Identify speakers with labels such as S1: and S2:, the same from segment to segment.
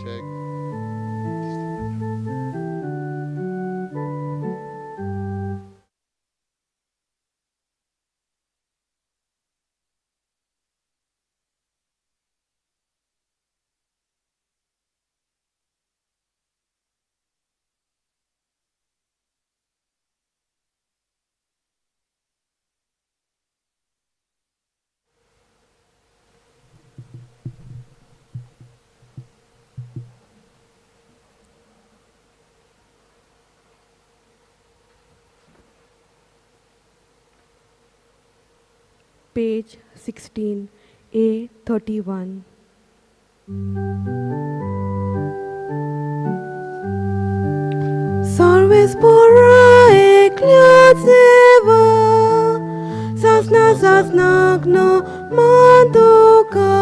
S1: Check.
S2: Page 16, A31. Sarvespora ekliatseva, sasna sasnagno manduka.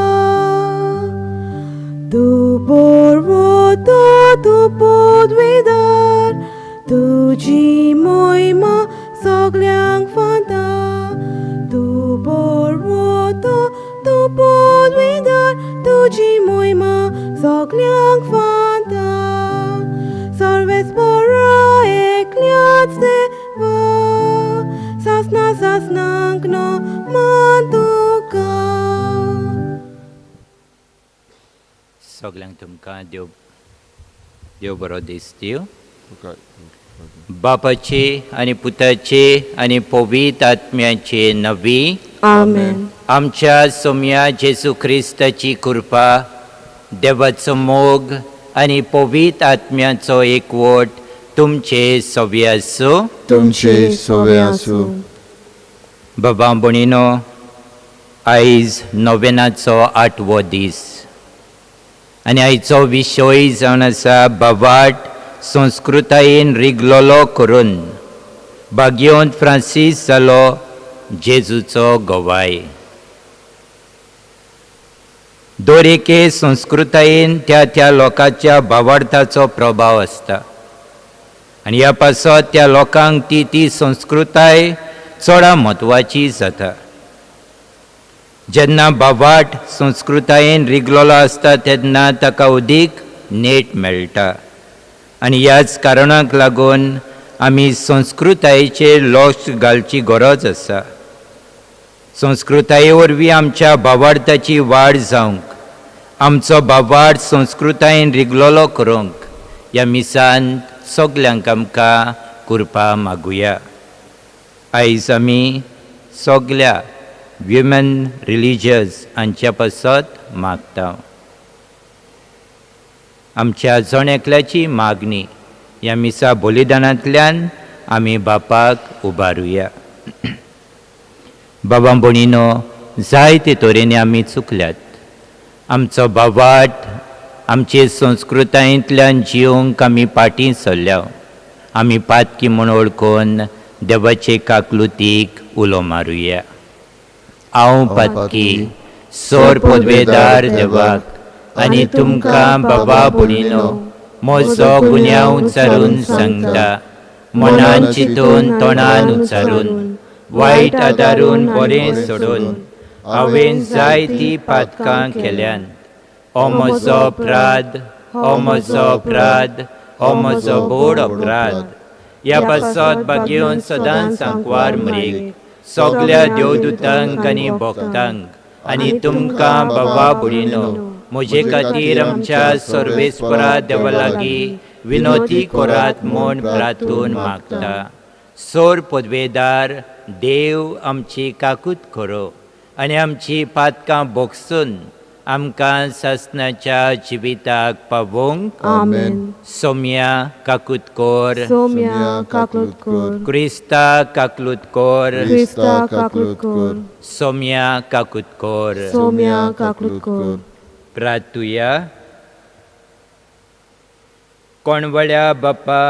S2: Tu porvoto, tu podvidar, tu jimoima soglyang fanta. Tu porvoto, tu podvidar, tu jimoima soglyang fanta. Sarvespora ekliatseva, sasna sasnagno manduka.
S3: सगल्यांक तुमकां देव देव बरो दिसतीव.
S1: Okay.
S3: बापाचे आनी पुताचे आनी पवित्र आत्म्याचे नवी.
S2: Amen.
S3: आमच्या सोम्या जेजू क्रिस्ताची कृपा, देवाचो मोग आनी पवित्र आत्म्याचो एकवट तुमचे सवे आसूं.
S1: तुमचे सवे आसूं.
S3: बाबा भयणीनो, आयज नोवेनाचो आठवो दीस आनी आयचो विशय जावन आसा बाबाट संस्कृतायेन रिगलोलो करून भाग्यवंत फ्रांसीस जालो जेजूचो गवाय. दर एके संस्कृतायेन त्या त्या लोकांच्या भावार्थाचो प्रभाव आसता आनी ह्या पासत त्या लोकांक ती ती संस्कृताय चड म्हत्वाची जाता. जेन्ना बाबाट संस्कृतायेन रिगलोलो आसता तेन्ना ताका अदीक नेट मेळटा आनी ह्याच कारणाक लागून आमी संस्कृतायेचेर लक्ष घालची गरज आसा. संस्कृताये वरवीं आमच्या भावार्थाची वाड जावंक, आमचो भावार्थ संस्कृतायेन रिगलोलो करूंक ह्या मिसान सगल्यांक आमकां कृपा मागुया. आयज आमी सगल्या विमन रिलिजियस हांच्या पासत मागता. आमच्या जण एकल्याची मागणी ह्या मिसा बलिदानांतल्यान आमी बापाक उबारुया. बाबा भयणीनो, जायते तरेनी आमी चुकल्यात. आमचो बाबाट आमचे संस्कृतायेंतल्यान जिवंक आमी फाटीं सरल्या. आमी पातकी म्हूण वळखून देवाचे काकलुतीक उलो मारुया. हांव पातकी सोर पदवेदार देवाक आनी तुमकां बाबा भयणीनो म्हजो गुन्यांव उच्चारून सांगता. मनान चिंतून तोंडान उच्चारून वायट आदारून बरें सोडून हांवें जायतीं पातकां केल्यान. हो म्हजो अपराध, हो म्हजो अपराध, हो म्हजो व्हड अपराध. ह्या पासत भाग्यवंत सदांच सांकवार मरीक सगल्या देवदूतांक आनी भक्तांक आनी तुमकां बाबा भयणीनो म्हजे खातीर आमच्या सर्वेस्परा देवा लागीं विनोती करात म्हूण प्रार्थून मागता. सोर पदवेदार देव आमची काकूत करो आनी आमची पातकां भोगसून आमकां सासणाच्या जिविताक पावोवंक.
S2: आमेन.
S3: सोम्या काकूत कर,
S2: सोम्या काकूत कर,
S3: क्रिस्ता काकलूत कर,
S2: क्रिस्ता काकूत कर,
S3: सोम्या काकूत कर.
S2: सोम्या काकूत कर.
S3: प्रार्थुया. कोणवळ्या बापा,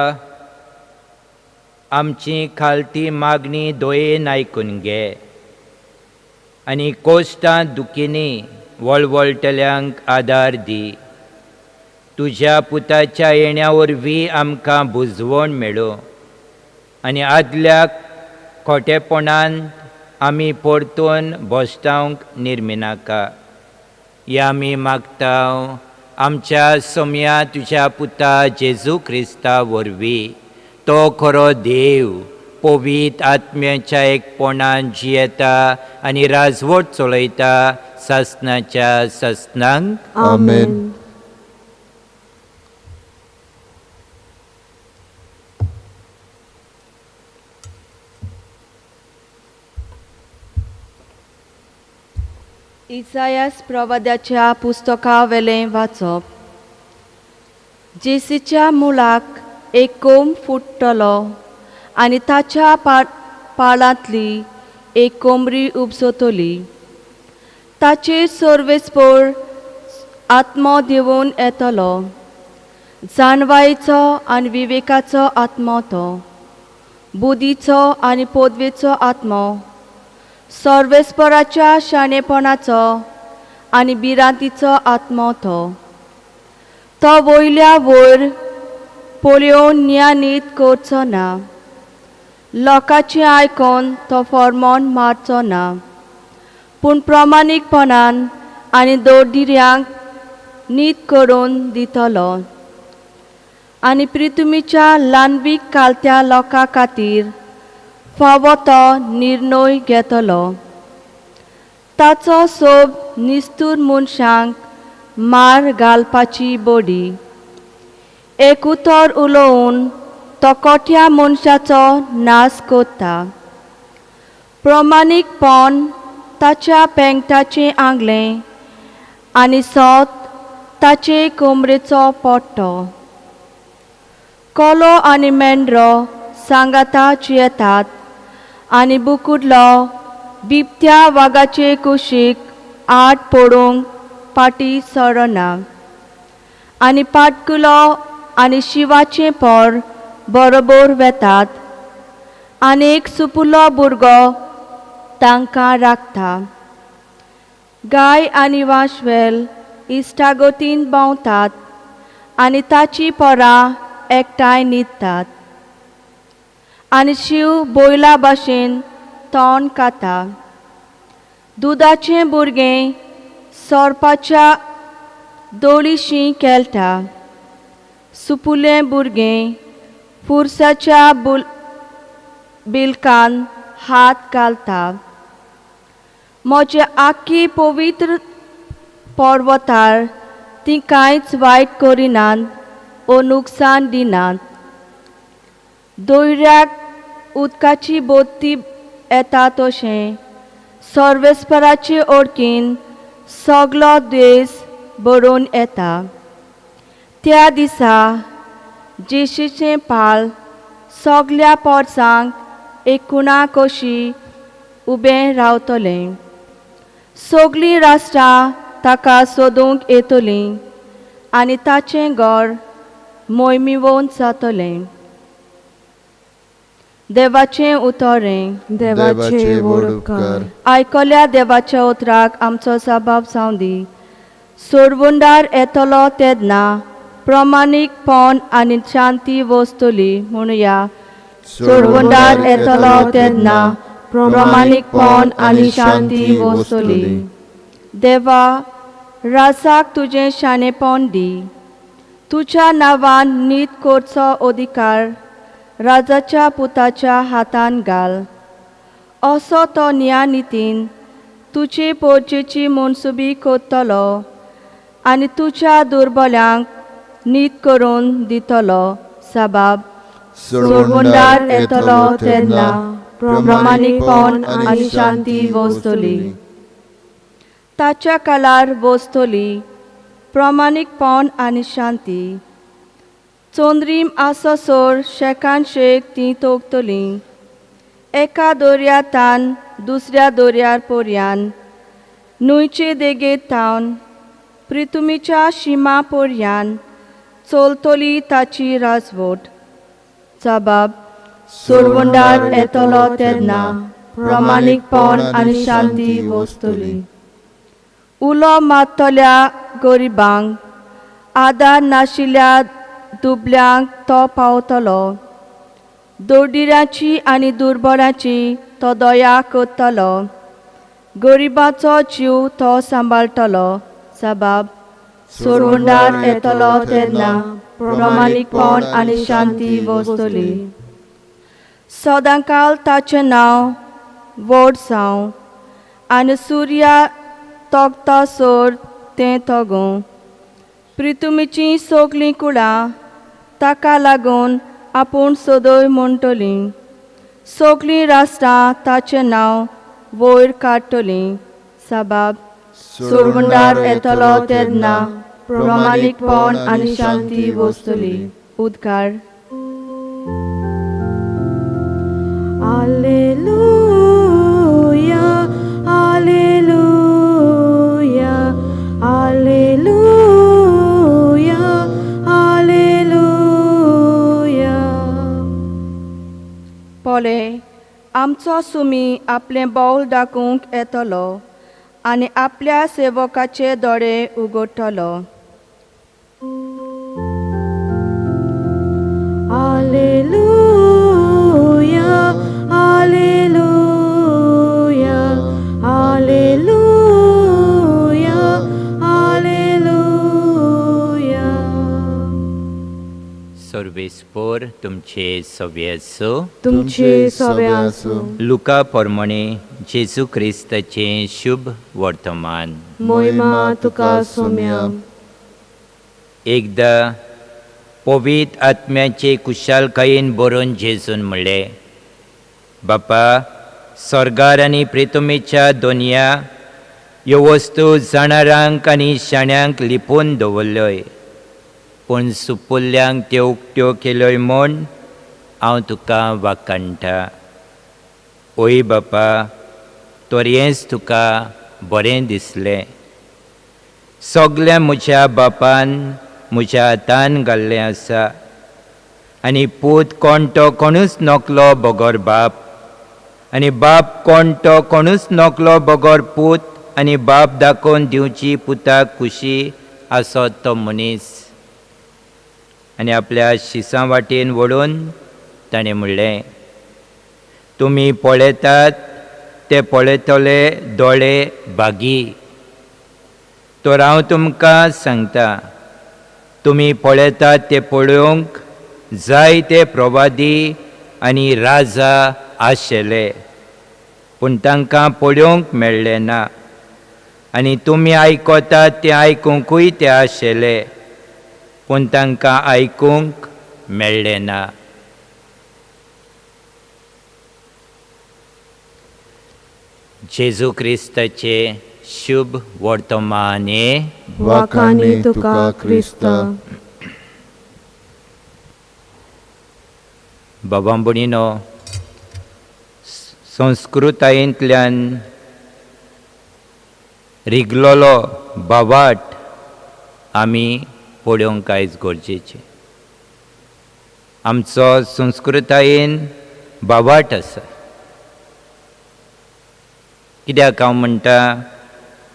S3: आमची खालती मागणी दोयेन आयकून घे आनी कोश्टां दुखींनी वळवळटल्यांक आदार दी. तुज्या पुताच्या येण्या वरवीं आमकां बुजवण मेळूं आनी आदल्या खोटेपणान आमी परतून भश्टावंक निर्मिनाका. ह्या आमी मागता आमच्या सोम्या तुज्या पुता जेजू क्रिस्ता वरवीं, तो खरो देव पवित्र आत्म्याच्या एकपणान जियेता आनी राजवट चलयता सासनाच्या सासनांक.
S1: आमेन.
S4: इसायास प्रवाद्याच्या पुस्तकावेलें वाचप. जेसीच्या मुळाक एक कोंब फुट्टलो आनी ताच्या पाळांतली एक कोमरी उपसतली. ताचेर सर्वेस्पोर आत्मो देवून येतलो, जाणवायेचो आनी विवेकाचो आत्मो तो, बुद्धीचो आनी पदवेचो आत्मो, सर्वेस्पराच्या शाणेपणाचो आनी भिरांतीचो आत्मो तो. तो वयल्या वयर पळोवन न्यानीत करचो ना, लोकांचें आयकून तो फॉर्मोन मारचो ना, पूण प्रमाणीकपणान आनी दोडिऱ्यांक नीत करून दितलो आनी प्रितुमीच्या ल्हानवीक कालत्या लोकां खातीर फावो तो निर्णय घेतलो. ताचो सोब निस्तूर मनशांक मार घालपाची बडी, एक उतर उलोवन तो कोठ्या मनशाचो नाश करता. प्रमाणीकपण ताच्या पेंगटाचें आंगलें आनी सोत ताचे कमरेचो पट्टो. कोलो आनी मेंढरो सांगाता जियेतात आनी बुकुडलो बिबट्या वागाचे कुशीक आड पडूंक पाटी सरना आनी पाटकुलो आनी शिवाचें पोर बरोबर वेतात आनी एक सुपुल्लो भुरगो तांकां राखता. गाय आनी वांश्वेल इश्टागतीन भोंवतात आनी ताची पोरां एकठांय न्हिदतात आनी शींव बैला भाशेन तोंड खाता. दुदाचें भुरगें सोरपाच्या दोळीशी खेळटा, सुपुलें भुरगें फुरसाच्या बिलकान हात घालता. म्हजे आख्खी पवित्र पर्वतार ती कांयच वायट करिनात ओ नुकसान दिनात. दोयऱ्याक उदकाची बोती येता तशें सर्वेस्पराचे ओळखीन सगलो देश बरोवन येता. त्या दिसा जेशीचें पाल सगल्या पोरसांक एक कुणा कशी उबें रावतलें. सगलीं राष्ट्रां ताका सोदूंक येतलीं आनी ताचें घर मोयमिवोन जातलें. देवाचें उतरें.
S2: देवाचे व्हड उपकार.
S4: आयकल्या देवाच्या उतराक आमचो सबाब जावं दी. सोडवंडार येतलो तेन्ना प्रमाणीकपण आनी शांती वसतली म्हणुया. सोडवंडार येतलो तेन्ना प्रमाणीकपण आनी शांती वसतली. देवा, राजाक तुजें शाणेपण दी, तुज्या नांवान नीत करचो अधिकार राजाच्या पुताच्या हातान घाल. असो तो न्यायनितीन तुजे पोरचेची मनसुबी करतलो आनी तुज्या दुर्बल्यांक नीत करून दितलो. सबाब. सोडवंडार येतलो तेन्ना प्रमाणीकपण आनी शांती वसतली. ताच्या काळार वसतली प्रमाणीकपण आनी शांती. चंद्रीम आसोसर शेकान शेक ती तोखतली. एका दर्या तान दुसऱ्या दर्यार पर्यान, न्हंयचे देगेत थावन प्रितुमीच्या शिमा पर्यान चलतली ताची राजवट. जबाब. सोडवंडार येतलो तेन्ना प्रमाणीकपण आनी शांती वसतली. उलो मारतल्या गरिबांक आदार नाशिल्ल्या दुबल्यांक तो पावतलो. दोडिऱ्याची आनी दुर्बळाची तो दया करतलो. गरिबाचो जीव तो सांबाळटलो. सबाब. सोडवणदार येतलो तेन्ना प्रमाणीकपण आनी शांती वसतली. सदांकाल ताचें नांव व्हड जावं आनी सुर्या तोगता सोर तें तगूं. प्रितुमीचीं सगलीं कुळां ताका लागून आपूण सदय म्हणटलीं. सगलीं राष्ट्रां ताचें नांव वयर काडटलीं. साबाब सोडवणदार येतलो तेन्ना प्रमाणीकपण आनी शांती वसतली. उद्गार.
S2: Alleluia, Alleluia, Alleluia, Alleluia.
S4: पोले आमचो सुमी आपलें बावल दाखोवंक येतलो आनी आपल्या सेवकाचे दोळे उगडटलो.
S2: Alleluia, Alleluia, Alleluia, Alleluia.
S3: सर्वेस्पोर तुमचे सवे आसूं.
S2: तुमचे सवे आसूं.
S3: लुका प्रमाणे जेजू क्रिस्ताचें शुभ वर्तमान.
S2: मोहिमा तुका सोम्या.
S3: एकदां पवित्र आत्म्याचे कुशालकायेन बरोवन जेजून म्हणलें, बापा, स्वर्गार आनी प्रितुमेच्या दोनया ह्यो वस्तू जाणारांक आनी शाण्यांक लिपोवन दवरल्योय, पूण सुपुल्ल्यांक त्यो उक्त्यो केल्योय म्हूण हांव तुका वाखाणटा. ओय बापा, तर हेंच तुका बरें दिसलें. सगळें म्हज्या बापान म्हज्या हातान घाल्लें आसा आनी पूत कोण तो कोणूच नकलो बगर बाप, आनी बाप कोण तो कोणूच नकलो बगर पूत, आनी बाप दाखोवन दिवची पुताक खुशी आसत तो मनीस. आनी आपल्या शिसां वाटेन वळून ताणें म्हणलें, तुमी पळयतात ते पळयतले दोळे भागी. तर हांव तुमकां सांगता, तुमी पळयतात ते पळोवंक जायते प्रवादी आनी राजा आशिल्ले, पूण तांकां पळोवंक मेळ्ळें ना, आनी तुमी आयकतात तें आयकुंकूय ते आशिल्ले, पूण तांकां आयकूंक मेळ्ळें ना. जेजू क्रिस्ताचें शुभ वर्तमान.
S2: वाखाणी तुका क्रिस्ता.
S3: बाबा भयणीनो, संस्कृतायेंतल्यान रिगलोलो बावाट आमी पळोवंक आयज गरजेचें. आमचो संस्कृतायेन बावाट आसा. कित्याक हांव म्हणटा,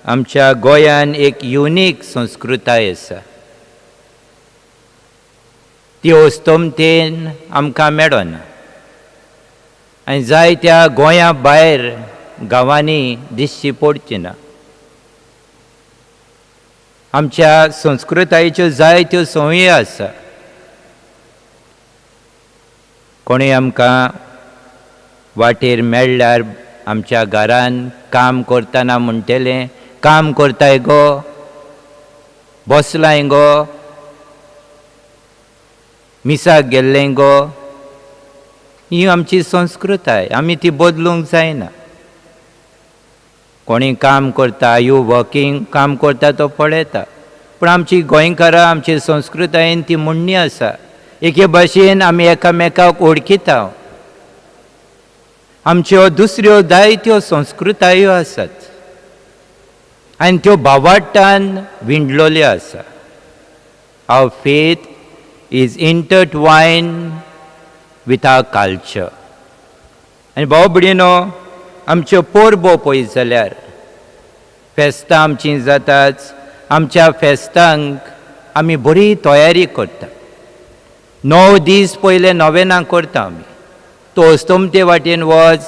S3: आमच्या गोंयान एक युनीक संस्कृताय आसा, ती अस्तमतेन आमकां मेळना आनी जायत्या गोंया भायर गांवांनी दिसची पडची ना. आमच्या संस्कृतायेच्यो जायत्यो संवयो आसा. कोणूय आमकां वाटेर मेळ्ळ्यार आमच्या घरान काम करतना म्हणटलें, काम करताय गो, बसलाय गो, मिसाक गेल्लें गो. ही आमची संस्कृताय, आमी ती बदलूंक जायना. कोणी काम करता, you working, काम करता तो पळयता, पूण आमची गोंयकारां आमची संस्कृतायेन ती म्हणणी आसा. एके भाशेन आमी एकामेकाक वळखिता. आमच्यो दुसऱ्यो जायत्यो संस्कृतायो आसात आनी त्यो भावार्तान विंडलोल्यो आसा. Our faith is intertwined with our culture. आनी भाव भयणीनो, आमच्यो परबो पळयत जाल्यार फेस्तां आमचीं जाताच. आमच्या फेस्तांक आमी बरी तयारी करता. 9 दीस पयले नोवेनां करता आमी. तो अस्तमते वाटेन वच,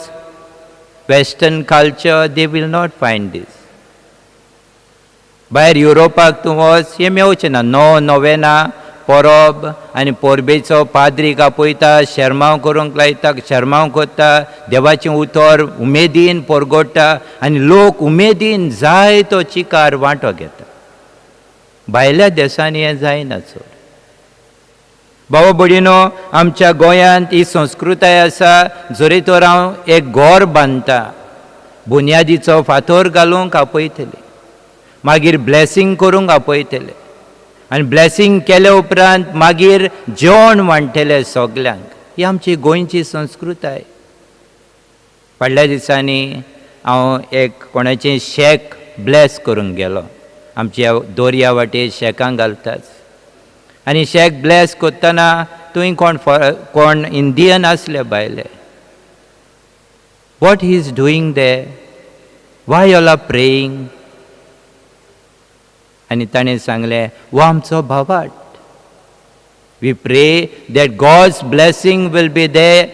S3: western culture, they will not find this. भायर युरोपाक तूं वच, हें मेवचें ना. णव नोवेना परब आनी परबेचो पाद्रीक आपयता, शेरमांव करूंक लायता, शेरमांव करता, देवाचें उतर उमेदीन परगोडटा आनी लोक उमेदीन जाय तो चिकार वांटो घेता. भायल्या देशांनी हें जायना चड. बाबा भयणीनो, आमच्या गोंयांत ही संस्कृताय आसा. जरी तर हांव एक घर बांदता, बुन्यादीचो फातर घालूंक आपयतले, मागीर ब्लॅसींग करूंक आपयतले आनी ब्लॅसींग केले उपरांत मागीर जेवण वांट्टले सगल्यांक. ही आमची गोंयची संस्कृताय. फाटल्या दिसांनी हांव एक कोणाचें शेक ब्लॅस करूंक गेलो. आमच्या दर्या वाटेर शेकां घालतात आनी शेक ब्लॅस करतना थंय कोण इंडियन आसले भायले. "What he is doing there? Why all are praying?" आनी ताणें सांगलें, हो आमचो भावार्थ. We pray that God's blessing will be there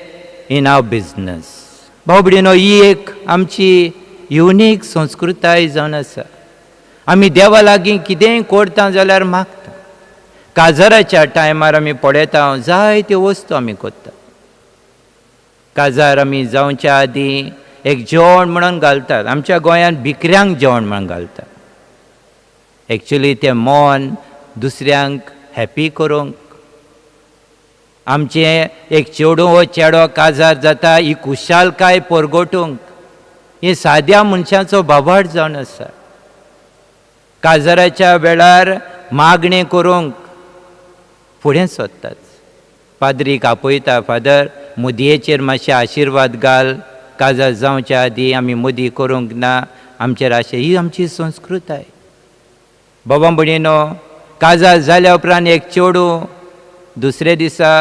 S3: in our business. भाव भयणीनो, ही एक आमची युनीक संस्कृताय जावन आसा. आमी देवा लागीं कितेंय करता जाल्यार मागता. काजाराच्या टायमार आमी पळयता, जायत्यो वस्तू आमी करता. काजार आमी जावच्या आदीं एक जेवण म्हणून घालतात. आमच्या गोंयांत भिकऱ्यांक जेवण म्हणून घालतात. एक्चुली तें मन दुसऱ्यांक हॅपी करूंक. आमचें एक चेडूं वो चेडो काजार जाता, ही खुशालकाय परगटूंक. ही साद्या मनशाचो भावार्थ जावन आसा. काजाराच्या वेळार मागणें करूंक फुडें सोदतात. पाद्रीक आपयता, फादर, मुदयेचेर मातशे आशिर्वाद घाल, काजार जावच्या आदीं आमी मुदी करूंक ना, आमचेर आशे. ही आमची संस्कृताय. बाबा भयणीनो, काजार जाल्या उपरांत एक चेडूं दुसरे दिसा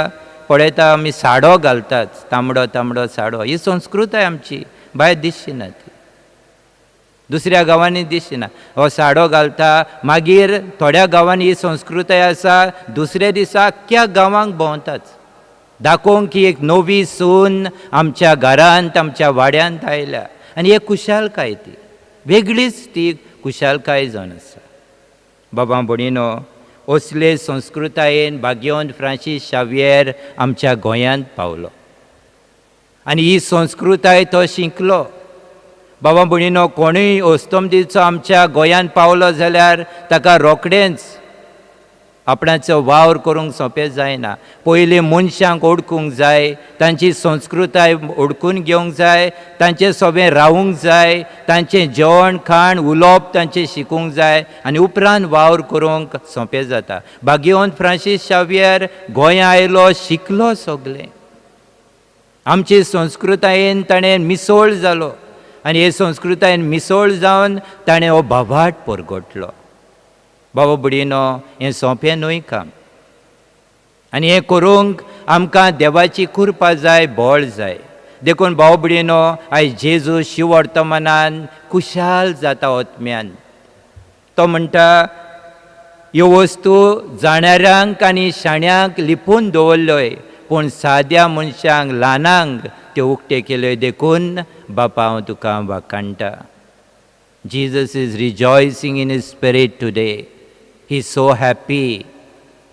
S3: पळयता आमी साडो घालतात, तांबडो तांबडो साडो. ही संस्कृताय आमची. भायर दिसची ना ती, दुसऱ्या गांवांनी दिसची ना. हो साडो घालता. मागीर थोड्या गांवांनी ही संस्कृताय आसा, दुसऱ्या दिसा अख्ख्या गांवांक भोंवतात, दाखोवंक की एक नवी सून आमच्या घरांत, आमच्या वाड्यांत आयल्या. आनी एक खुशालकाय, ती वेगळीच ती खुशालकाय जावन आसा. बाबा भयणीनो, असले संस्कृतायेन भाग्यवंत फ्रांसीस शावियर आमच्या गोंयांत पावलो आनी ही संस्कृताय तो शिकलो. बाबा भयणीनो, कोणूय अस्तमदीचो आमच्या गोंयांत पावलो जाल्यार ताका रोखडेंच आपणाचो वावर करूंक सोंपें जायना. पयलीं मनशांक ओळखूंक जाय, तांची संस्कृताय ओळखून घेवंक जाय, तांचे सोबें रावूंक जाय, तांचें जेवण खाण, उलोवप तांचें शिकूंक जाय आनी उपरांत वावर करूंक सोंपें जाता. भाग्यवंत फ्रांसीस शावियर गोंयां आयलो, शिकलो सगलें. आमची संस्कृतायेन ताणें मिसोळ जालो आनी हे संस्कृतायेन मिसोळ जावन ताणें हो भावार्थ परगटलो. बाबा भयणीनो, हें सोंपें न्हय काम आनी हें करूंक आमकां देवाची कृपा जाय, बळ जाय. देखून भाव भयणीनो, आयज जेजू शिवर्तमानान खुशाल जाता आत्म्यान. तो म्हणटा, ह्यो वस्तू जाणाऱ्यांक आनी शाण्यांक लिपून दवरल्योय, पूण साद्या मनशांक, ल्हानांक त्यो उक्ते केल्यो. देखून बापा, हांव तुका वाखाणटा. Jesus is rejoicing in his spirit today. He is so happy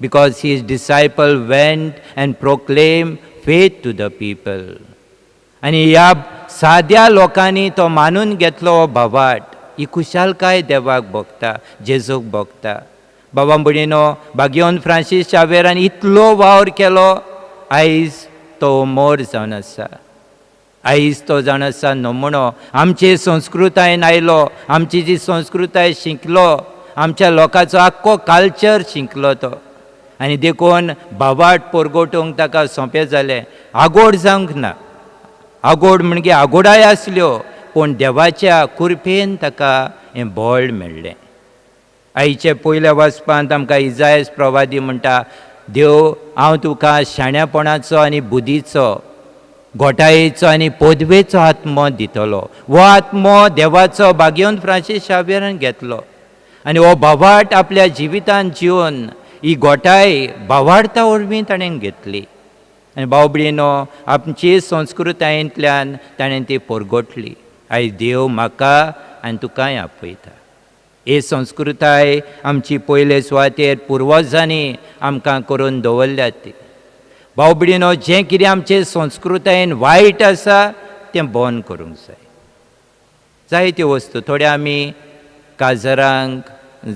S3: because his disciple went and proclaimed faith to the people. आनी ह्या साद्या लोकांनी तो मानून घेतलो हो भावार्थ. ही खुशालकाय देवाक भोगता, जेजूक भोगता. बाबा भयणीनो, भाग्यवंत फ्रांसीस शावेरान इतलो वावर केलो, आयज तो मोर जावन आसा. आयज तो जावन आसा नमुनो. आमचे संस्कृतायेन आयलो, आमची जी संस्कृताय शिकलो, आमच्या लोकांचो आख्खो कल्चर शिकलो तो आनी देखून भावार्थ परगटूंक ताका सोंपें जालें. आगोड जावंक ना. आगोड म्हणजे आगोडाय आसल्यो, पूण देवाच्या कृपेन ताका हें बळ मेळ्ळें. आयचे पयल्या वाचपांत आमकां इजायस प्रवादी म्हणटा, देव, हांव तुका शाण्यापणाचो आनी बुद्धीचो, घोटायेचो आनी पदवेचो आत्मो दितलो. हो आत्मो देवाचो भाग्यवंत फ्रांसीस शावियरान घेतलो आनी हो भावार्थ आपल्या जिवितांत जिवन ही घोटाय भावार्था वरवीं ताणें घेतली आनी भाव भयणीनो, आमची संस्कृतायेंतल्यान ताणें ती परगटली. आयज देव म्हाका आनी तुकाय आपयता. ही संस्कृताय आमची पयले सुवातेर पुर्वजांनी आमकां करून दवरल्या ती. भाव भयणीनो, जें कितें आमचे संस्कृतायेन वायट आसा तें बंद करूंक जाय. जायत्यो वस्तू थोड्यो आमी काजरांक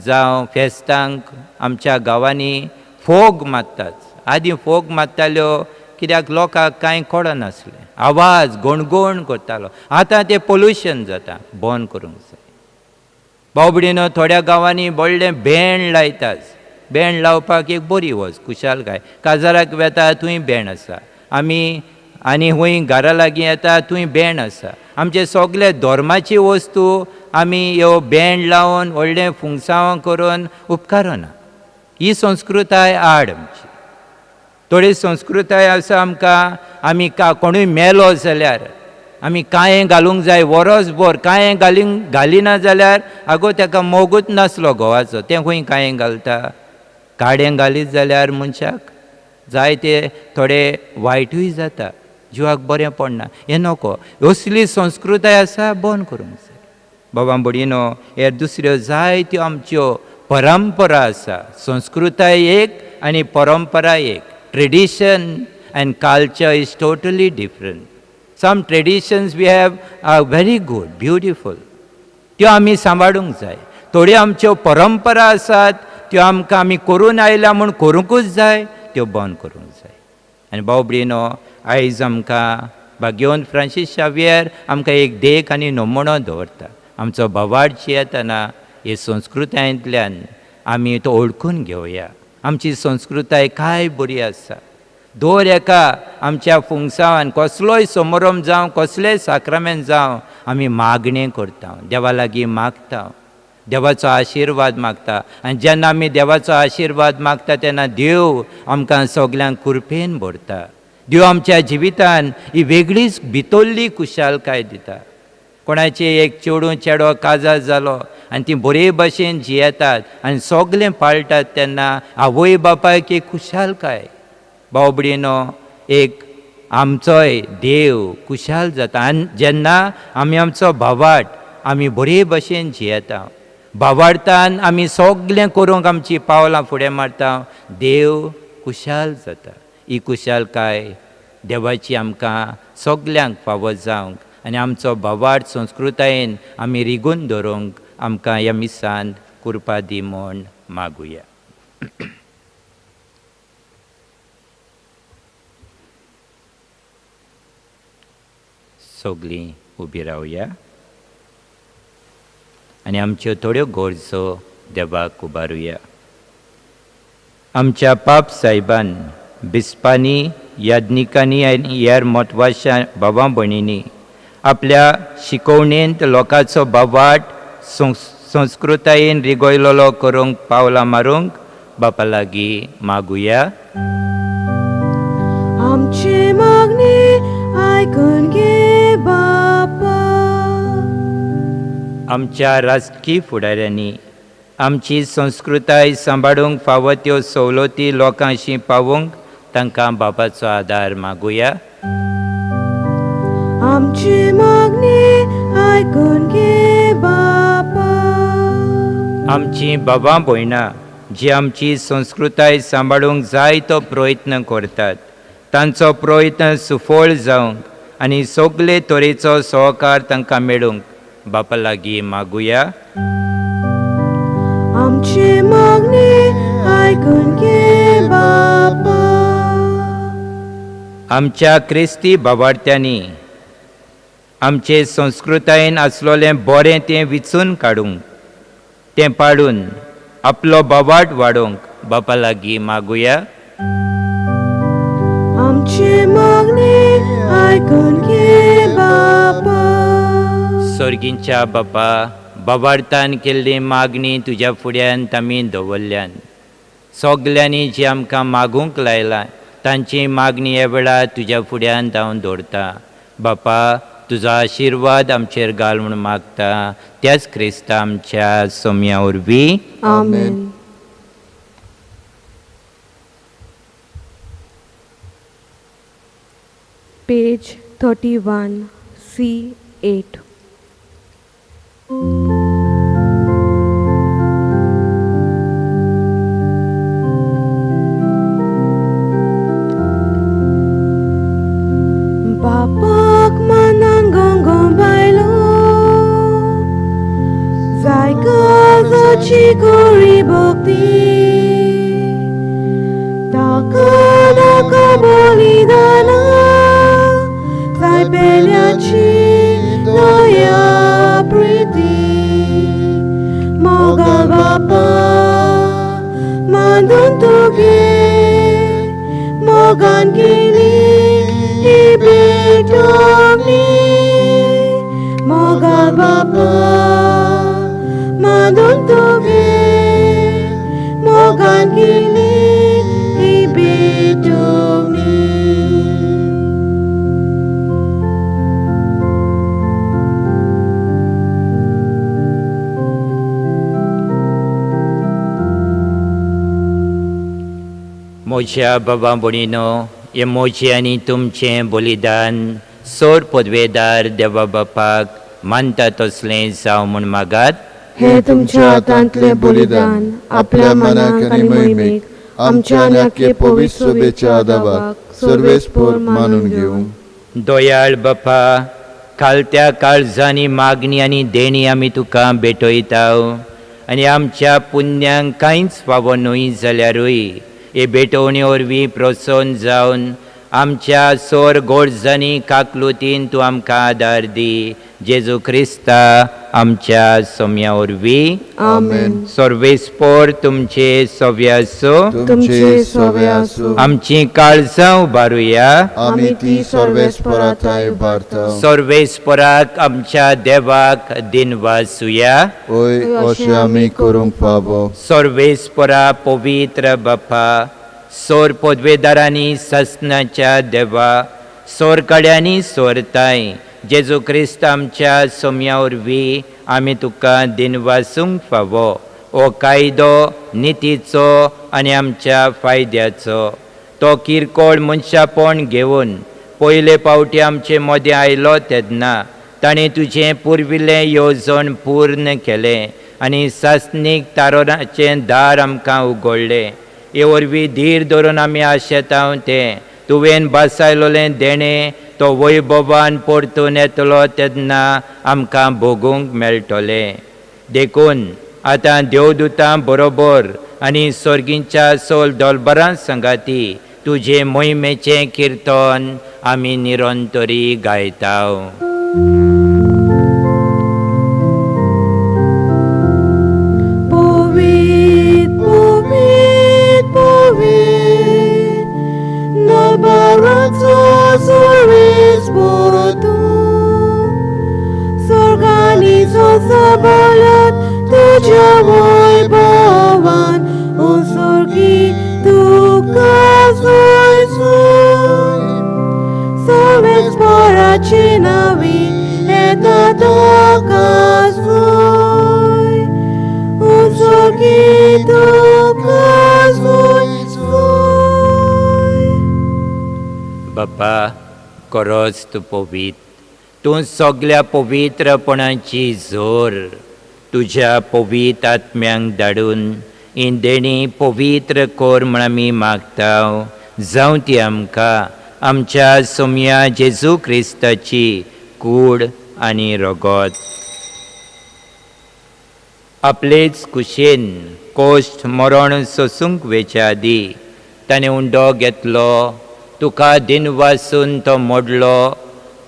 S3: जावं फेस्तांक आमच्या गांवांनी फोग मारतात. आदीं फोग मारताल्यो कित्याक लोकांक कांय कळनासलें, आवाज गणगण करतालो. आतां तें पोल्युशन जाता, बंद करूंक जाय. भाव भयणीनो, थोड्या गांवांनी व्हडलें बँड लायतात. बँड लावपाक एक बरी वस्त खुशालकाय. काजाराक वेता थंय बँड आसा, आमी आनी खंय घरा लागीं येता थंय बँड आसा. आमचे सगळे धर्माची वस्तू आमी ह्यो बँड लावन व्हडलें फुंगसांव करून उपकारना. ही संस्कृताय आड आमची. थोडी संस्कृताय आसा आमकां, आमी कोणूय मेलो जाल्यार आमी कांय घालूंक जाय, वरसभर कांय घालिना जाल्यार आगो ताका मोगूच नासलो घोवाचो, तें खंय कांय घालता. काडें घालीत जाल्यार मनशाक जायते थोडे वायटूय जाता, जिवाक बरें पडना. हें नको, असली संस्कृताय आसा बंद करूंक जाय. बाबा भयणीनो, हे दुसऱ्यो जायत्यो आमच्यो परंपरा आसा. संस्कृताय एक आनी परंपरा एक. Tradition and culture is totally different. Some traditions we have are very good, beautiful, त्यो आमी सांबाळूंक जाय. थोड्यो आमच्यो परंपरा आसात त्यो आमकां आमी करून आयल्या म्हूण करूंकूच जाय, त्यो बंद करूंक जाय. आनी भाव भयणीनो, आयज आमकां भाग्यवंत फ्रांसीस शावियर आमकां एक देख आनी नमुनो दवरता. आमचो भावार्थ जियेतना हे संस्कृतायेंतल्यान आमी तो ओळखून घेवया. आमची संस्कृताय काय बरी आसा. दर एका आमच्या फुंगसांवान कसलोय समारंभ जावं, कसलेय साक्रामेंत जावं, आमी मागणें करता, देवा लागीं मागता, देवाचो आशिर्वाद मागता. आनी जेन्ना आमी देवाचो आशिर्वाद मागता तेन्ना देव आमकां सगल्यांक कृपेन भरता. देव आमच्या जिवितान ही वेगळीच भितरली खुशालकाय दिता. कोणाचे एक चेडूं चेडो काजार जालो आनी ती बरे भशेन जियेतात आनी सगलें पाळटात तेन्ना आवय बापायक एक खुशालकाय. भाव भयणीनो, एक आमचोय देव खुशाल जाता. आनी जेन्ना आमी आमचो भावार्थ आमी बरे भशेन जियेता, भावार्थान आमी सगलें करूंक आमची पावलां फुडें मारता, देव खुशाल जाता. ही खुशालकाय देवाची आमकां सगल्यांक फावो जावंक आनी आमचो भावार्थ संस्कृतायेन आमी रिगून दवरूंक आमकां ह्या मिसान कृपा दी म्हूण मागुया. सगलीं उबी रावया आनी आमच्यो थोड्यो गरजो देवाक उबारुया. आमच्या पाप सायबान, बिस्पांनी, याज्ञिकांनी आनी हेर म्हत्वाच्या भावां भयणींनी आपल्या शिकोवणेंत लोकांचो भावार्थ संस्कृतायेन रिगयलोलो करूंक पावलां मारूंक बापा लागीं मागुया.
S2: आमचे मागणे आयकून घे बापा.
S3: आमच्या राजकीय फुडाऱ्यांनी आमची संस्कृताय सांबाळूंक फावो त्यो सवलती लोकांशी पावोवंक तांकां बापाचो आदार मागुया.
S2: आमचे मागणे आयकून घे बापा.
S3: आमची बाबा भयणां जी आमची संस्कृताय सांबाळूंक जाय तो प्रयत्न करतात तांचो प्रयत्न सुफळ जावंक आनी सगळे तरेचो सहकार तांकां मेळूंक बापा लागीं मागुया.
S2: आमचे मागणे आयकून घे बापा.
S3: आमच्या क्रिस्ती भावार्थ्यांनी आमचे संस्कृतायेन आसलोलें बरें तें विचून काडूंक, तें पाडून आपलो भावार्थ वाडोवंक बापा लागीं मागुया.
S2: आमचे मागणे आयकून घे बापा.
S3: सर्गींच्या बापा, भावार्थान केल्ली मागणी तुज्या फुड्यान आमी दवरल्यान. सगल्यांनी जी आमकां मागूंक लायलां तांची मागणी ह्या वेळार तुज्या फुड्यान हांव दवरता. बापा, तुजो आशिर्वाद आमचेर घाल म्हूण मागता त्याच क्रिस्ता आमच्या सोम्या वरवीं.
S2: आमेन. Page 31, C8. करी भक्ती ताका नाका बलिदाना जाय पेल्याची दया प्रिती मोगाल बापा मानून तुगे मोगान केली ही भेटवणी मोगाल बापा मानून तुगे मोगान केली ही भेटवणी.
S3: म्हज्या बाबा भयणीनो, हें म्हजें आनी तुमचें बलिदान सोर पदवेदार देवा बापाक मानता तसलें जावं म्हूण मागात.
S2: हे तुमच्या हातांतलें बलिदान आपल्या मनाक आनी मोहिमेक आमच्या आनी आख्खे पवित्र सभेच्या आदाबाक
S1: सर्वेस्पोर मानून घेवं.
S3: दयाळ बापा, खालत्या काळजांनी मागणी आनी देणी आमी तुका भेटयता आनी आमच्या पुण्यांक कांयच फावो न्हय जाल्यारूय हे भेटवणे वरवीं प्रसन्न जावन आमच्या सोर गोडजांनी काकलुतीन तूं आमकां आदार दी. जेजू क्रिस्ता आमच्या सोम्या वरवीं.
S2: आमेन.
S3: सर्वेस्पोर तुमचे सव्यासो
S1: तुमचे सवे आसूं.
S3: आमची काळजां उबारुया.
S1: आमी ती सर्वेस्पराथाय उबारता.
S3: सर्वेस्पराक आमच्या देवाक दिनवासुया.
S1: ओय अशें आमी करूंक फावो.
S3: सर्वेस्परा पवित्र बापा, सोर पदवेदारांनी ससनाच्या देवा, सोरकड्यांनी सोरताय जेजू क्रिस्त आमच्या सोम्या वरवीं आमी तुका दिनवासूंक फावो. हो कायदो नितीचो आनी आमच्या फायद्याचो. तो किरकोळ मनशापण घेवन पयले पावटी आमचे मदें आयलो तेन्ना ताणें तुजें पुर्विल्लें येवजण पूर्ण केलें आनी सासणीक तारोनाचें दार आमकां उगडलें. हे वरवीं धीर धरून आमी आशेता तें तुवें बासायलोलें देणें तो वैभवान परतून येतलो तेन्ना आमकां भोगूंक मेळटलें. देखून आतां देवदूतां बरोबर आनी सर्गीच्या सोल दोलबरां संगाती तुजे मोहिमेचें किर्तन आमी निरंतरी गायता.
S2: Sabalat तुझ्या वैभवान उसर्गी तुका सोयसून सर्वेस्पराची नावी येता तुका सोय उसर्गी तुका सोयसून.
S3: बापा, खरोच तूं पवित्र, तूं सगल्या पवित्रपणाची जोर. तुज्या पवित्र आत्म्यांक धाडून ही देणी पवित्र कर म्हण आमी मागता. जावं ती आमकां आमच्या सोम्या जेजू क्रिस्ताची कूड आनी रगत. आपलेच कुशेन कोश्ट मरण सोसूंक वेच्या आदीं ताणें उंडो घेतलो, तुका दिनवासून तो मोडलो,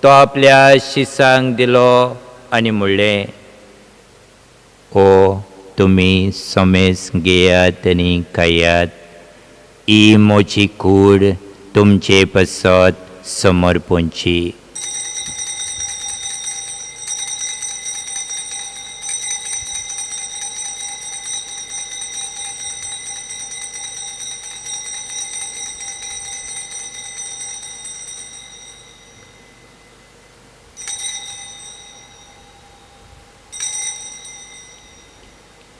S3: तो आपल्या शिसांक दिलो आनी म्हणलें, ओ तुमी समेस घेयात आनी खायात, ही म्हजी कूड तुमचे पासत समर्पणची.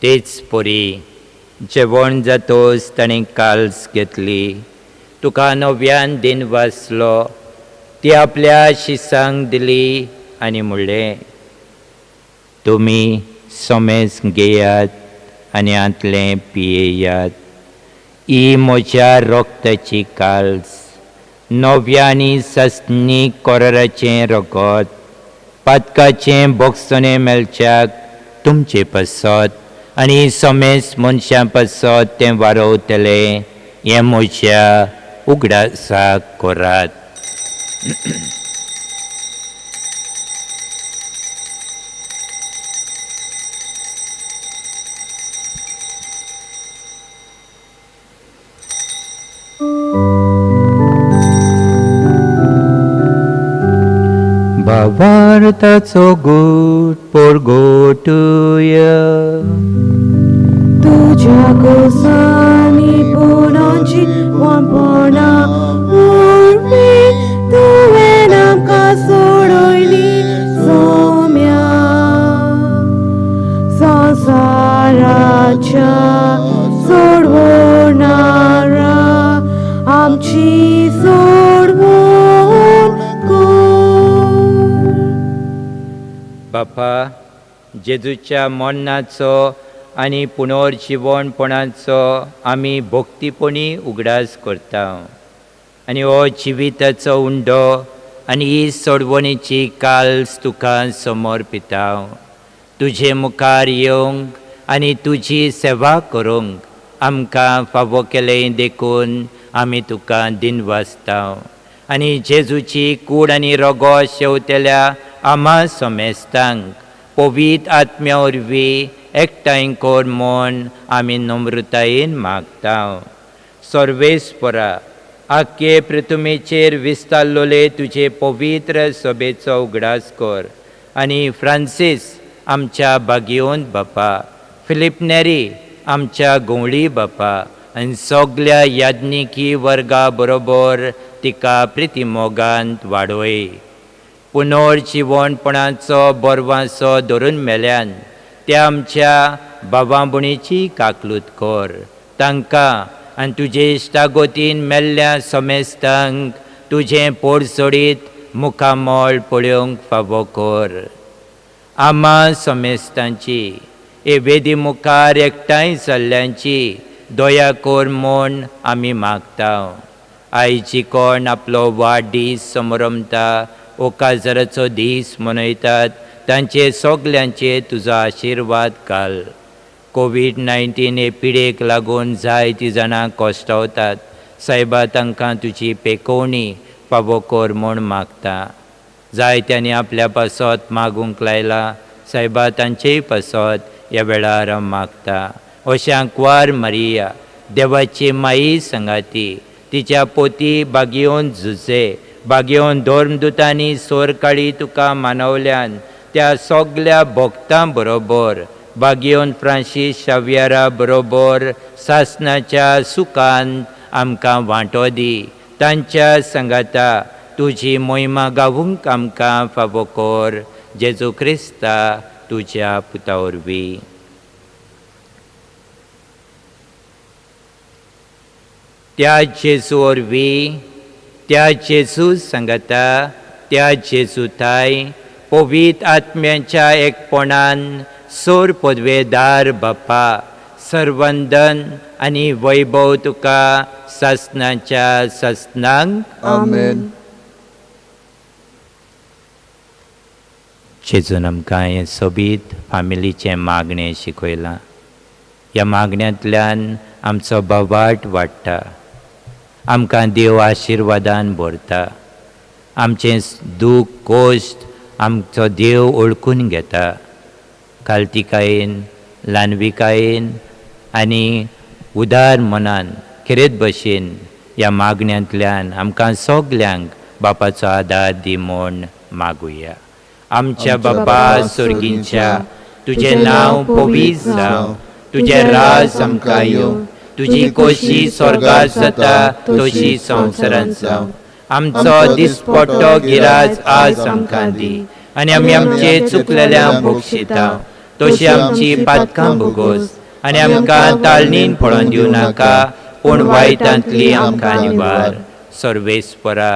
S3: तेच परी जेवण जातोच ताणें काल्स घेतली, तुका नव्यान दिन वाचलो, ती आपल्या शिसांक दिली आनी म्हणलें, तुमी समेस घेयात आनी हांतलें पियेयात, ही म्हज्या रक्ताची काल्स, नव्या आनी सस्नी कोराचें रगत, पातकाचें बोगसणें मेळच्याक तुमचे पासत आनी समेस मनशां पासत तें वारवतलें हें म्हज्या उगडासाक करात. भावार्थाचो गूट परगटुया.
S2: तुज्या गोसानी पुनोची वांपणा उरवी तुवें आमकां सोडयली सोम्या संवसाराच्या सोडवणारा आमची सोडवण कर.
S3: बापा, जेजूच्या मरणाचो आनी पुनर्जिवणपणाचो आमी भक्तीपणी उगडास करता आनी हो जिविताचो उंडो आनी ही सोडवणीची काल्स तुका समर्पिता. तुजे मुखार येवंक आनी तुजी सेवा करूंक आमकां फावो केलें देखून आमी तुका दिनवासता. आनी जेजूची कूड आनी रोगो शेवतेल्या आमा समेस्तांक पवित्र आत्म्या वरवीं एकठांय कर म्हूण आमी नम्रतायेन मागता. सर्वेस्परा, आख्खे पृथ्वीचेर विस्तारलोले तुजे पवित्र सभेचो उगडास कर आनी फ्रांसीस आमच्या बागयोन बापा, फिलीप नेरी आमच्या गवळी बापा आनी सगल्या याज्ञिकी वर्गा बरोबर तिका प्रितीमोगांत वाडोय. पुनर्जिवणपणाचो बरवासो धरून मेल्यान त्या आमच्या बाबा भयणीची काकलूत कर. तांकां आनी तुजे इश्टागोतीन मेल्ल्या समेस्तांक तुजें पोरसोडीत मुखामळ पळोवंक फावो कर. आमा समेस्तांची हे वेदी मुखार एकठांय जाल्ल्यांची दया कर म्हूण आमी मागता. आयची कोण आपलो वाडदीस समरमता ओ काजराचो दीस मनयतात तांचे सगल्यांचे तुजो आशिर्वाद घाल. कोवीड-19 हे पिडेक लागून जायतीं जाणां कश्टावतात. सायबा, तांकां तुजी पेकोवणी फावो कर म्हूण मागता. जायत्यांनी आपल्या पासत मागूंक लायला. सायबा, तांचेय पासत ह्या वेळार हांव मागता. अशांकवार मारिया देवाची माई सांगाती तिच्या पोती बागयोवन झुजे बागयोवन धर्मदुतांनी सोरकाळी तुका मानवल्यान त्या सगल्या भक्तां बरोबर बागयोन फ्रांसीस शावियरा बरोबर सासनाच्या सुखान आमकां वांटो दी. तांच्या सांगाता तुजी मोहिमा गावूंक आमकां फावो कर. जेजू क्रिस्ता तुज्या पुता वरवीं. त्या जेजू वरवीं, त्या जेजू सांगाता, त्या जेजू थाय पवित्र आत्म्याच्या एकपणान सोर पदवेदार बापा, सर्वंदन आनी वैभव तुका सासनाच्या सासनांक.
S1: आमेन.
S3: जेजून आमकां हें सोबीत फामिलीचें मागणें शिकयलां. ह्या मागण्यांतल्यान आमचो बवाट वाडटा, आमकां देव आशिर्वादान भरता, आमचें दूख कोश्ट आमचो देव ओळखून घेता. कालतिकायेन, ल्हानविकायेन आनी उदार मनान खेरीत भशेन ह्या मागण्यांतल्यान आमकां सगल्यांक बापाचो आदार दी म्हूण मागुया. आमच्या बापा सोर्गींच्या, तुजें नांव पवित्र जावं, तुजें राज आमकां येवं, तुजी कोशी स्वर्गात जाता तशी संवसारांत जावं. आमचो दिसपट्टो गिराज आज आमकां दी आनी आमी आमचे चुकलेल्या भोगशिता तशी आमची पातकां भोगोस आनी आमकां ताळणीन पळोवन दिवं नाका, पूण वायटांतली आमकां निवार. सर्वेस्परा,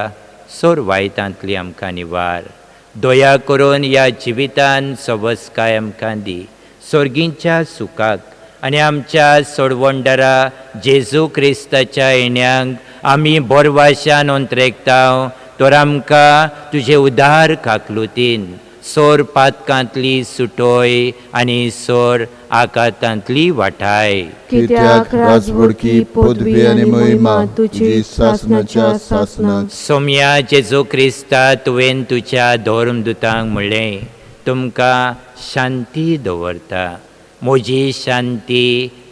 S3: सोर वायटांतली आमकां निवार. दया करून ह्या जिवितान सवसकाय आमकां दी. सोर्गींच्या सुखाक आनी आमच्या सोडवणदारा जेजू क्रिस्ताच्या येण्यांक आमी बोरवाशान अंतरेकता. तर आमकां तुजे उदार काकलुतीन सोर पातकांतली सुटोय आनी सोर आकातांतली वाठाय.
S1: कित्याक राजवडकी पदवी आनी महिमा तुजी सासनाच्या सासनाक.
S3: सोम्या जेजू क्रिस्ता, तुवें तुज्या धर्मदुतांक म्हणलें, तुमकां शांती दवरता, म्हजी शांती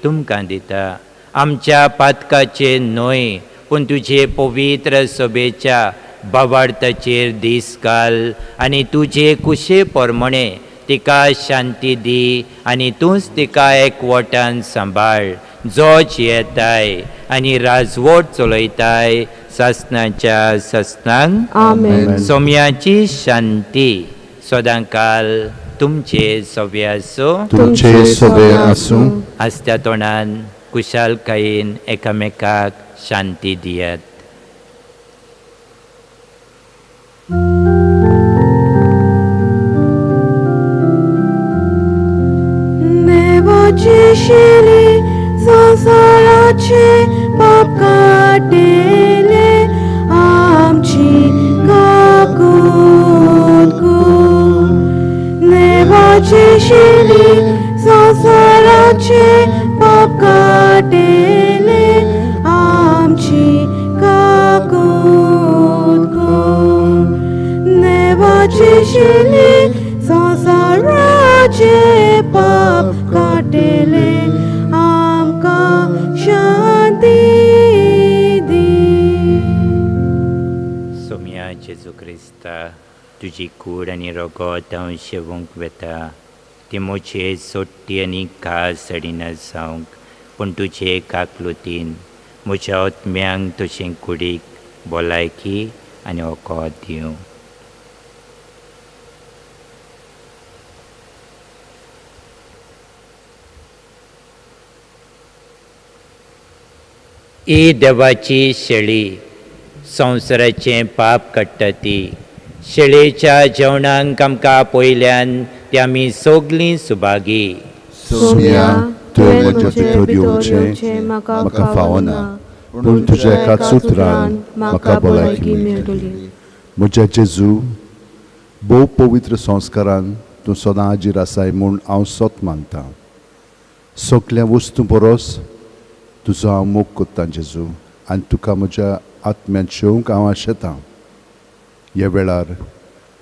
S3: तुमकां दिता. आमच्या पातकाचेर न्हय पूण तुजे पवित्र सभेच्या भावार्थाचेर दीस घाल आनी तुजे कुशे प्रमाणे तिका शांती दी आनी तूंच तिका एकवटान सांबाळ, जो जियेताय आनी राजवट चलयताय सासनाच्या सासनांक.
S2: आमेन.
S3: सोम्याची शांती सदांकाल तुमचे सवे आसूं.
S1: तुमचे सवे आसूं.
S3: आसत्या तोंडान कुशालकायेन एकामेकाक शांती दियात.
S2: देवाची शिली संवसाराचे पाप काडटले, आमची काकूत कर. देवाची शिली संवसाराचे पाप काडटले, आमची काकूत कर. देवाची शिली संवसाराचे पाप काडटले, आमकां शांती दी.
S3: सोम्या जेजू क्रिस्ता, तुजी कूड आनी रगत हांव शेवूंक वेता, ती म्हजे सोडटी आनी खास हाडिना जावंक, पूण तुजे काकलुतीन म्हज्या आत्म्यांक तुजे कुडीक भलायकी आनी वखद दिवं. ही देवाची शेळी संवसाराचें पाप काडटा ती शेळेच्या जेवणाक आमकां पयल्यान ती आमी सगलीं सुभागी.
S1: सोम्या, तुवें म्हज्या भितर
S2: येवचें म्हाका फावना,
S1: पूण तुज्या एकाच उतरान म्हाका भलायकी मेळटली.
S5: म्हज्या जेजू, भोव पवित्र संस्कारान तूं सदां हाजीर आसाय म्हूण हांव सत मानता. सगल्या वस्तू परस तुजो हांव मोग कोत्तां जेजू, आनी तुका म्हज्या आत्म्यांत शेवंक हांव आशेतां. ह्या वेळार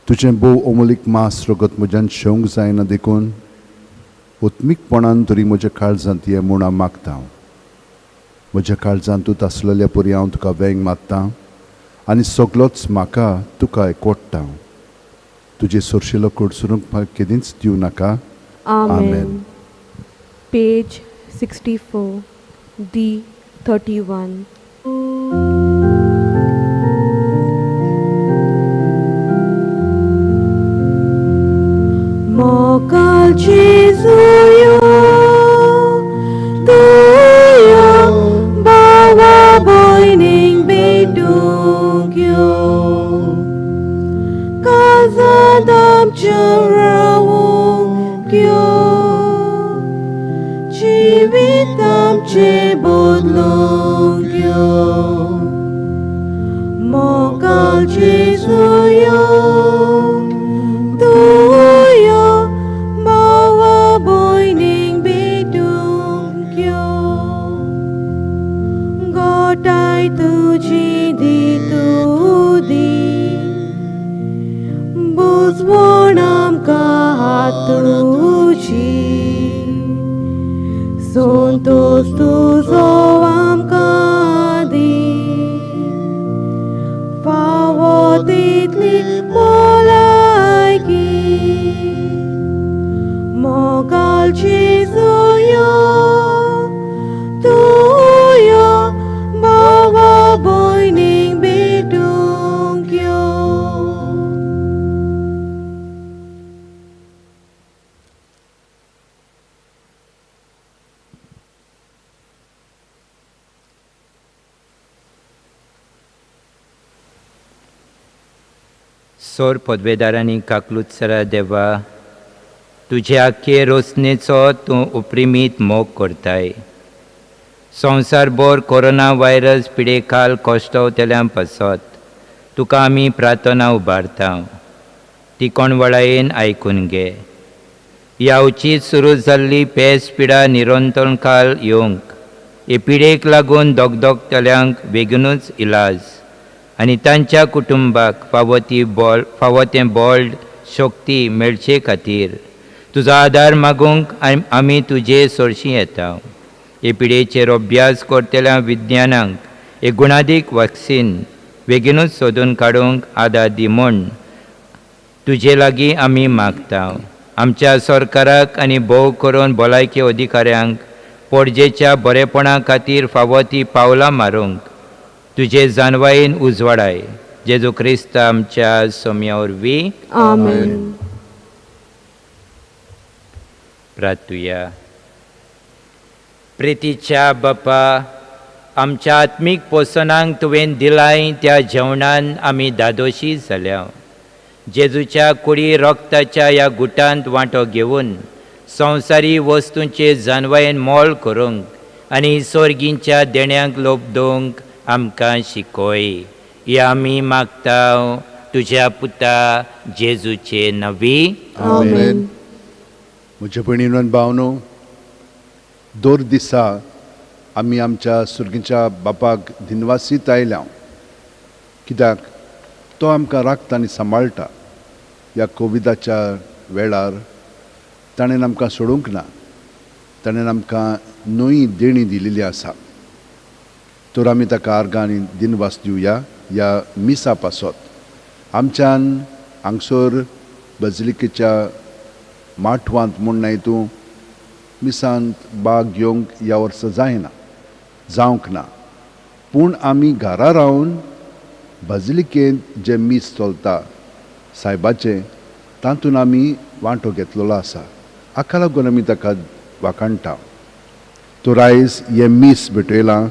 S5: तुजें भोव अमोलीक मांस रगत म्हज्यान शेवंक जायना, देखून उत्मीकपणान तरी म्हज्या काळजांत ये म्हूण हांव मागता. म्हज्या काळजांत तूं आसलेल्या परी हांव तुका वेंग मारता आनी सगलोच म्हाका तुका एकवडटा. तुजे सोरशिलो कडसरूंक म्हाका केदींच दिवं नाका.
S2: आमेन. Page 64, D 31. मोकाल जेजूयो तुयो बावा भयणींक भेटूंक यो, काळजांत आमच्या रावूंक यो, जिवीत आमचें बदलूंक यो. मोगाल जेजूयो तुयो बावा भयणींक भेटूंक यो, गोठाय तुजी दी तूं दी, बुजवण आमकां हात तुजी, संतोष तुजो आमकां दी, फावो तितली भलायकी. मोगाल जेजूयो तुयो बावा भयणींक भेटूंक यो.
S3: सोर पदवेदारांनी काकलूत सरा देवा, तुजे आख्खे रोसणेचो तूं उपरिमीत मोग करताय. संवसारभर कोरोना व्हायरस पिडेखाल कश्टवतल्यां पासत तुका आमी प्रार्थना उबारता. ती कोणवळायेन आयकून घे. ह्या अवचीत सुरू जाल्ली पेस पिडा निरंतरकाल येवंक हे पिडेक लागून दगदगतल्यांक बेगीनूच इलाज आनी तांच्या कुटुंबाक फावो ती बळ फावो तें बळ शक्ती मेळचे खातीर तुजो आदार मागूंक आमी तुजे सरशीं येता. हे पिडेचेर अभ्यास करतल्या विज्ञानांक एक गुणादीक वॅक्सीन बेगीनूच सोदून काडूंक आदार दी म्हूण तुजे लागीं आमी मागता. आमच्या सरकाराक आनी भोव करून भलायकी अधिकाऱ्यांक पणजेच्या बरेपणा खातीर फावो ती पावलां मारूंक तुजे जानवायेन उजवाडाय. जेजू क्रिस्त आमच्या सोम्या वरवीं.
S2: आमेन.
S3: प्रार्थुया. प्रितीच्या बापा, आमच्या आत्मीक पोसणांक तुवें दिलाय त्या जेवणान आमी धादोशी जाल्या. जेजूच्या कुडी रक्ताच्या ह्या गुटांत वांटो घेवन संवसारी वस्तूंचे जानवायेन मोल करूंक आनी सोर्गींच्या देण्यांक लोप दवरूंक आमकां शिकय. हे आमी मागता तुज्या पुता जेजूचे नवी.
S2: आमेन.
S5: म्हज्या भयणीनो आनी भावनो, दर दिसा आमी आमच्या सुर्गीच्या बापाक दिनवासीत आयल्या, कित्याक तो आमकां राखता आनी सांबाळटा. ह्या कोविदाच्या वेळार ताणें आमकां सोडूंक ना, ताणें आमकां नवी देणी दिलेली आसा. तर आमी ताका आर्गां आनी दिनवास दिवया ह्या मिसा पासत. आमच्यान हांगसर बजलिकेच्या माठवांत म्हूण न्हय तूं मिसांत बाग घेवंक ह्या वर्सा जायना, जावंक ना, पूण आमी घरा रावन बजलिकेंत जें मीस चलता सायबाचें तातूंत आमी वांटो घेतलेलो आसा. हाका लागून आमी ताका वाखाणटा. तर आयज हें मीस भेटयलां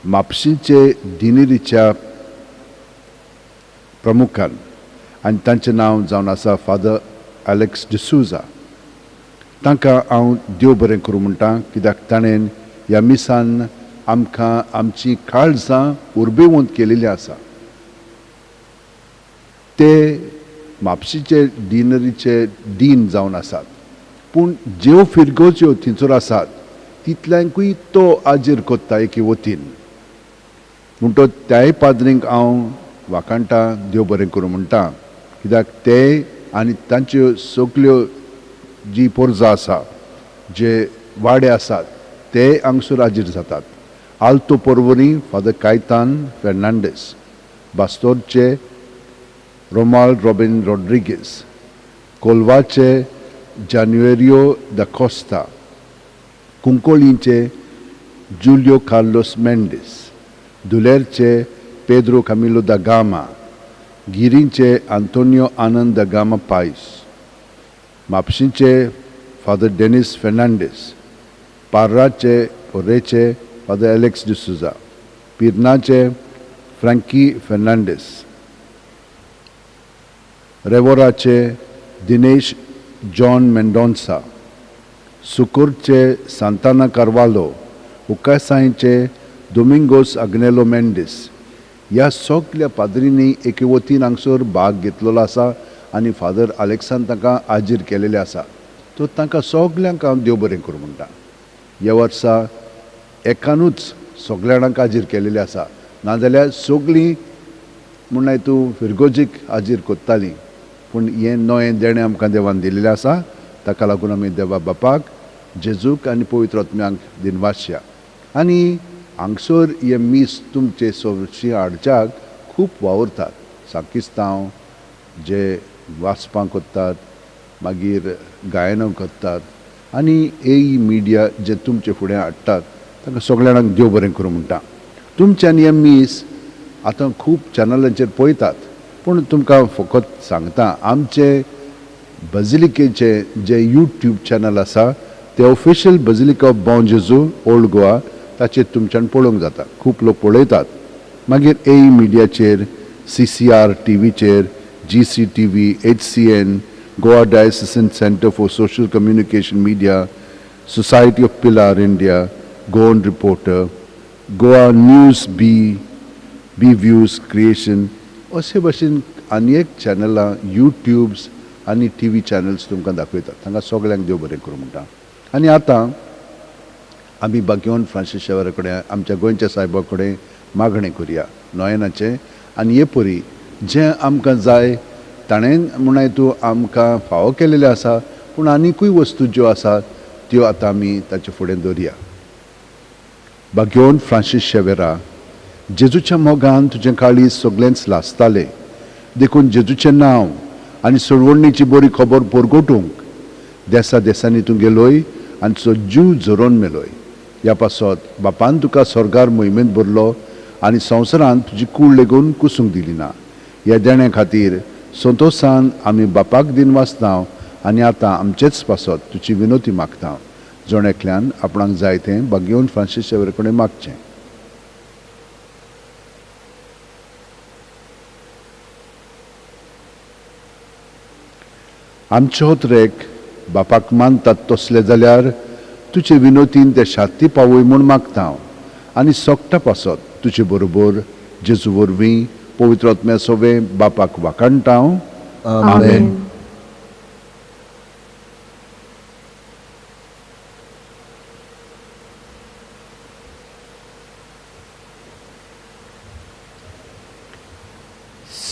S5: म्हापशेंचे डिनेरीच्या प्रमुखान आनी तांचें नांव जावन आसा फादर एलेक्स डिसूजा. तांकां हांव देव बरें करूं म्हणटा, कित्याक ताणें ह्या मिसान आमकां आमची काळजां उर्बेवंत केलेली आसा. ते म्हापशेचे डिनरीचे डीन जावन आसात, पूण ज्यो फिरगोज्यो थंयसर आसात तितल्यांकूय तो आजीर कोत्ता एके वतीन. म्हणटच त्याय पाद्रींक हांव वाखाणटा, देव बरें करूं म्हणटा, कित्याक ते आनी तांच्यो सगल्यो जी पोरजां आसा, जे वाडे आसात ते हांगसर हाजीर जातात. आल्तो पोरवरी फादर कायतान फेर्नांडीस, बास्तोरचे रोमाल्ड रॉबिन रॉड्रिगीस, कोलवाचे जान्युएरियो the Costa, कुंकोळींचे जुलियो कार्लोस मेंडीस, दुलेरचे पेद्रो कामिलो the Gama, गिरींचे आंतोनियो आनंद the Gama पायस, म्हापशेंचे फादर डेनीस फेर्नांडीस, पार्राचे पोरेचे फादर एलेक्स डिसुजा, पिर्नाचे फ्रँकी फेर्नांडीस, रेवोराचे दिनेश जॉन मेंडोन्सा, सुकूरचे सांताना कार्वालो, उकासांयचे दोमिंगोस आग्नेलो मेंडीस. ह्या सगल्या पाद्रींनी एके वतीन हांगसर भाग घेतलेलो आसा आनी फादर आलेक्सान तांकां हाजीर केलेले आसा. तर तांकां सगल्यांक हांव देव बरें करूं म्हणटा. ह्या वर्सा एकानूच सगल्या जाणांक हाजीर केलेले आसा, नाजाल्यार सगळीं म्हण तूं फिरगोजीक हाजीर कोत्तालीं, पूण हें नवें देणें आमकां देवान दिलेलें आसा. ताका लागून आमी देवा बापाक, जेजूक आनी पवित्र आत्म्यांक दिनवासया. आनी हांगसर हें मीस तुमचे सरशी हाडच्याक खूब वावुरतात सांकिस्तांव जे वाचपां करतात, मागीर गायनां करतात आनी ए मिडिया जे तुमचे फुडें हाडटात तांकां सगल्या जाणांक देव बरें करूं म्हणटा. तुमच्यान हें मीस आतां खूब चॅनलांचेर पळयतात, पूण तुमकां फकत सांगता आमचे बजिलिकेचे जे यूट्यूब चॅनल आसा ते official basilica of Bom Jesus old Goa, ताचेर तुमच्यान पळोवंक जाता. खूब लोक पळयतात. मागीर ए मिडियाचेर, CCR टीव्हीचेर, GCTV, HCN, Goa diocesan centre for social communication media, society of Pilar India, Goan reporter, Goa news, B B views creation, अशे भशेन आनी एक चॅनलां यूट्यूब्स आनी टी व्ही चॅनल्स तुमकां दाखयतात. तांकां सगळ्यांक देव बरें करूं म्हणटा. आनी आतां आमी बागेवन फ्रांसीस शेवरा कडेन आमच्या गोंयच्या सायबा कडेन मागणें करुया नोयनाचें. आनी हे परी जें आमकां जाय ताणें म्हण तूं आमकां फावो केलेलें आसा, पूण आनिकूय वस्तू ज्यो आसात त्यो आतां आमी ताचे फुडें दवरया. बागेवन फ्रांसीस शेवेरा, जेजूच्या मोगान तुजें काळीज सगळेंच लासतालें, देखून जेजूचें नांव आनी सोडवणीची बरी खबर परगटूंक देसा देसांनी तूं गेलोय आनी तुजो जीव झरोवन मेलोय. ह्या पासत बापान तुका स्वर्गार मोहिमेंत भरलो आनी संवसारांत तुजी कूड लेगून कुसूंक दिली ना. ह्या देण्या खातीर संतोशान आमी बापाक दिन वाचता आनी आतां आमचेच पासत तुजी विनोती मागता. जण एकल्यान आपणाक जाय तें बागेवन फ्रांसीस शेवेरा कडेन मागचें. आमचे होत्रेक बापाक मानतात तसले जाल्यार तुजे विनोतीन ते शांती पावय म्हूण मागता हांव आनी सोगटा पासत तुजे बरोबर जेजू वरवीं पवित्र आत्म्या सोवें बापाक वाखाणटा हांव.
S1: आमेन.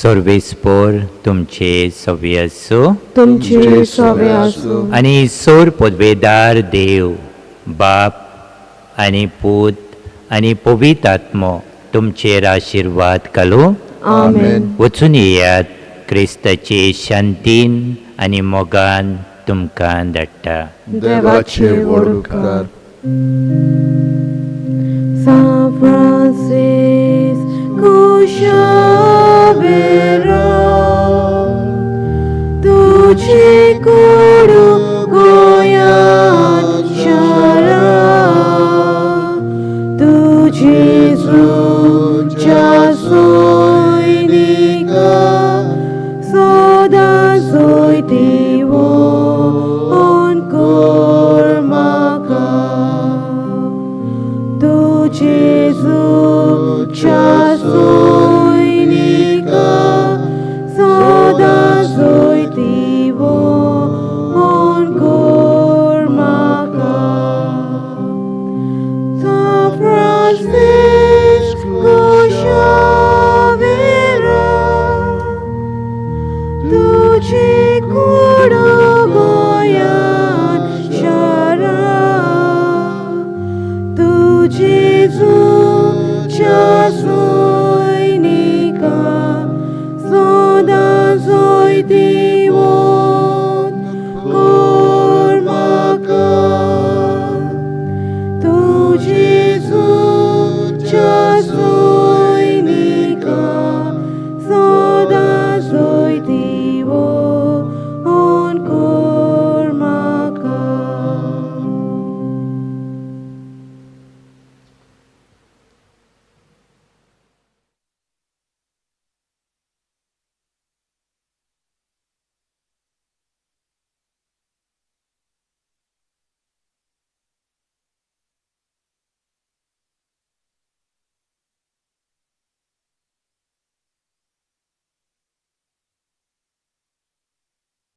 S3: सर्वेस्पोर तुमचे सवे आसूं.
S2: तुमचे सवे आसूं.
S3: आनी सोर पदवेदार देव बाप आनी पूत आनी पवित्र आत्मो तुमचेर आशिर्वाद घालूं.
S2: आमेन.
S3: वचून येयात क्रिस्ताचे शांतीन आनी मोगान तुमकां धाडटा.
S2: देवाचे व्हड उपकार. San Francisco Xavier, तुझे कुडू गोंयांत शारा, तूं जेजूच्या सैनिका सदां जैतिवंत कर म्हाका. तूं जेजूच्या सैनिका सदां जैतिवंत कर म्हाका. San Francisco Xavier, तुझे कूड गोंयांत शारा, तूं जेजूच्या सैनिका सदां जैतिवंत.